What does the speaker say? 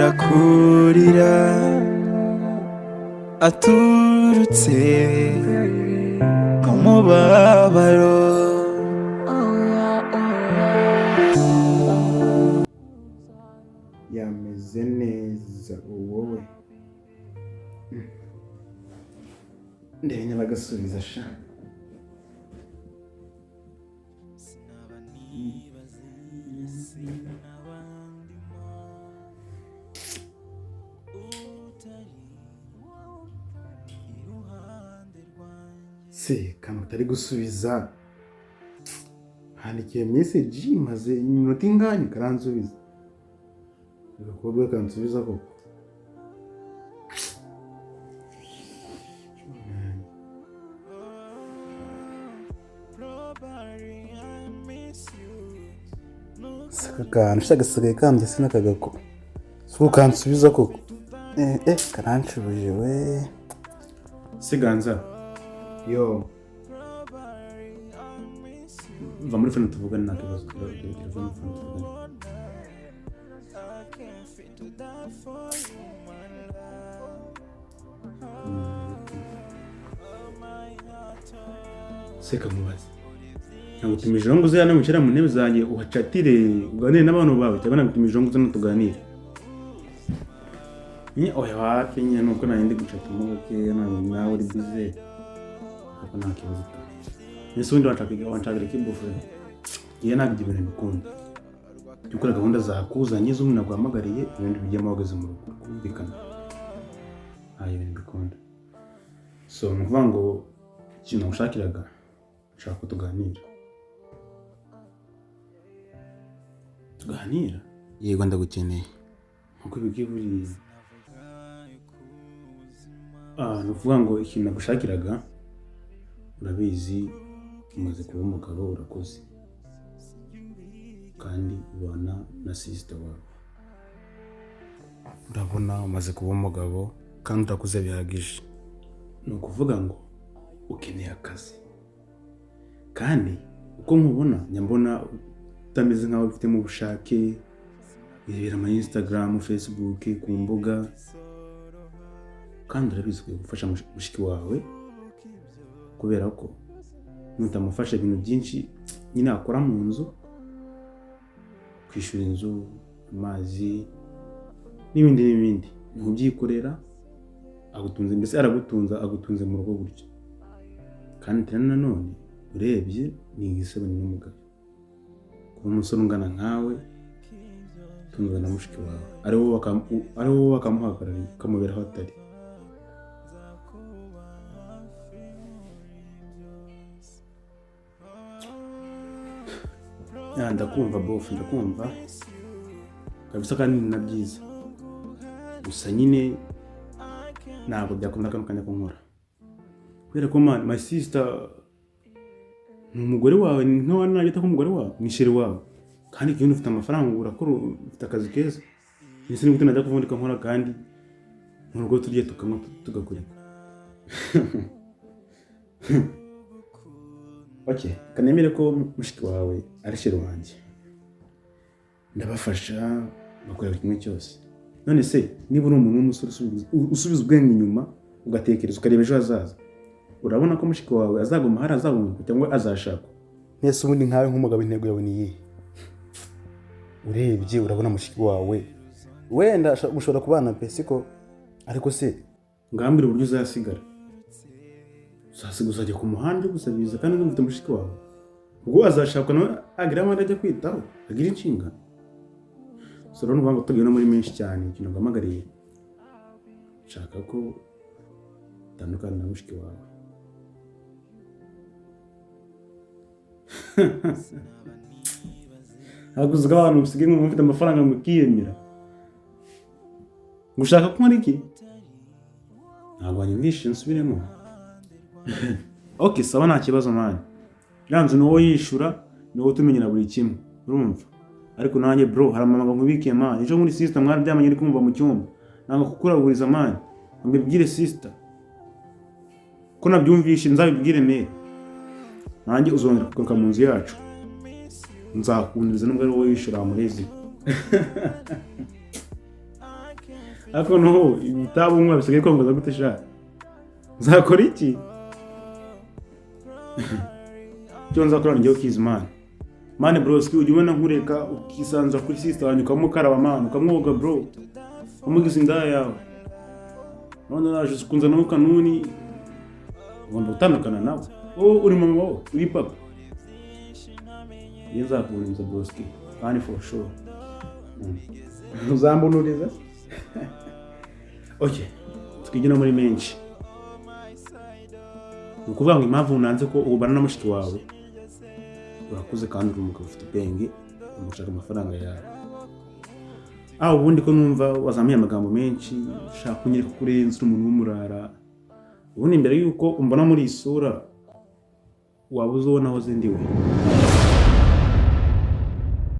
Kurira aturutse ku mubabaro. Yameze neza wowe. Ndebe niba agasubiza sha. Se kantu utari gusubiza, handikiye message maze iminota inganye karansubiza. Agakobwa kansubiza koko. Saka kantu sha gasigaye kambye sinakagako. Si kansubiza koko. Eh eh, karanshubije we. Siganza. Yo. Va muri phone tuvugane, nta kibazo. Telefone, phone tuvugane. Seka mubaze, nagutumije ngo uze hano wicare mu ntebe zanjye uhacatire uganire n'abantu bawe, cyangwa nagutumije ngo uze hano tuganire? Nye, oya, wapi nyine, nuko nari ndi gucata mo gakeya nawe uri bize, ariko nta kibazo tu. Ese ubundi wanshakira iki, bufure? Ngewe ntabwo ibyo bintu mbikunda. Jya ukora gahunda zakuzanye z'umuntu naguhamagariye, ibindi bijyamo wageze mu rugo, kumvikana. Nta bintu mbikunda. So ni ukuvuga ngo ikintu nagushakiraga, nshaka ko tuganira. Tuganira? Yego, ndagukeneye nkuko ibiki buriya. Ah, ni ukuvuga ngo ikintu nagushakiraga, urabizi umaze kuba umugabo, urakoze, kandi ubana na sister wawe. Urabona umaze kuba umugabo kandi urakuze bihagije. Ni ukuvuga ngo ukeneye akazi, kandi uko nkubona njya mbona utameze nkaho ubifitemo ubushake, wirebera ama Instagram, Facebook, ku mbuga. Kandi urabizi ukwiye gufasha mushiki wawe, kubera ko nutamufasha ibintu byinshi nyine akora mu nzu, kwishyura inzu, amazi n'ibindi n'ibindi, ntubyikorera. Agutunze, mbese aragutunza, agutunze mu rugo gutyo. Kandi tena nanone urebye ni igisebo n'umugabo kuba umusore ungana nkawe utunzwe na mushiki wawe, ari wowe bakamuhagarariye, ukamubera aho atari. Ya, ndakumva bofu, ndakumva kabisa, kandi ni na byiza. Gusa nyine ntabwo byakunda kano kanya ko nkora, kubera ko man, my sister ni umugore wawe, ni nkaho nagita ko umugore wawe ni chérie wawe, kandi ikindi ufite amafaranga, urakora, ufite akazi keza. Ese ni gute najya kuvunika nkora kandi mu rugo turye tukanywa tugakurika? Okay, kanemere ko mushiki wawe ari chérie wanjye, ndabafasha, bakora buri kimwe cyose. None se niba uri umuntu w'umusore usubiza ubwenge inyuma, ugatekereza, ukareba ejo hazaza, urabona ko mushiki wawe azaguma hari, azaguma cyangwa azashakwa? Mwese ubundi nkawe nk'umugabo, intego yawe ni iyihe? Urebye urabona mushiki wawe wenda mushobora kubana pe, siko? Ariko se ngambwira uburyo uzasigara, uzasiga uzajya ku muhanda uri gusabiriza kandi ufite mushiki wawe? Ubwo azashakwa nawe agira abandi ajya kwitaho, agira inshingano. So rero nuvuga ngo tugiye no muri menshi cyane, ikintu nguhamagariye, nshaka ko utandukana na mushiki wawe. Ntabwo uzi ko abantu musigaye mufite amafaranga mukiyemera. Ngo ushaka ko nkora iki? Ntabwo wanyumvishe, nsubiremo. Ok, sawa, nta kibazo man. Iriya nzu ni wowe yishura, ni wowe utumenyera buri kimwe, urumva? Ariko nanjye bro, hari amabanga nkubikiye man. Ejo muri sister mwararyamanye, uri kumva mu cyumba, nanga kukuraburiza man. Mbibwire sister ko nabyumvishe, nzabibwire mere. Nanjye uzongera kugaruka mu nzu yacu, nzakundiriza nubwo ari wowe yishura murezi. Ariko noneho itabi unywa bisigaye kongoza gute sha? Nzakora iki? Icyo nzakora ni njyewe ukizi, man. Man, broski, ujya ubona nkureka ukisanzura kuri sister wanjye, ukamukaraba, man, ukamwoga, bro, umugize indaya yawe. None naje kunzanaho kanuni, ugomba gutandukana nawe. Wowe uri mama, wowe uri papa. Iyo nzakuboneza, broski, kandi for sure uzambonuriza. Okay, twigire muri menshi. Ni ukuvuga ngo impamvu nanze ko ubana na mushiki wawe, urakuze kandi uri umugabo ufite ubwenge, umushaka amafaranga yawe. Aho ubundi ko numva wazamuye amagambo menshi, ushaka kunyereka ko urenze, uri umuntu w'umurara. Ubundi mbere y'uko umbona muri iyi sura, waba uzi uwo nahoze ndi we?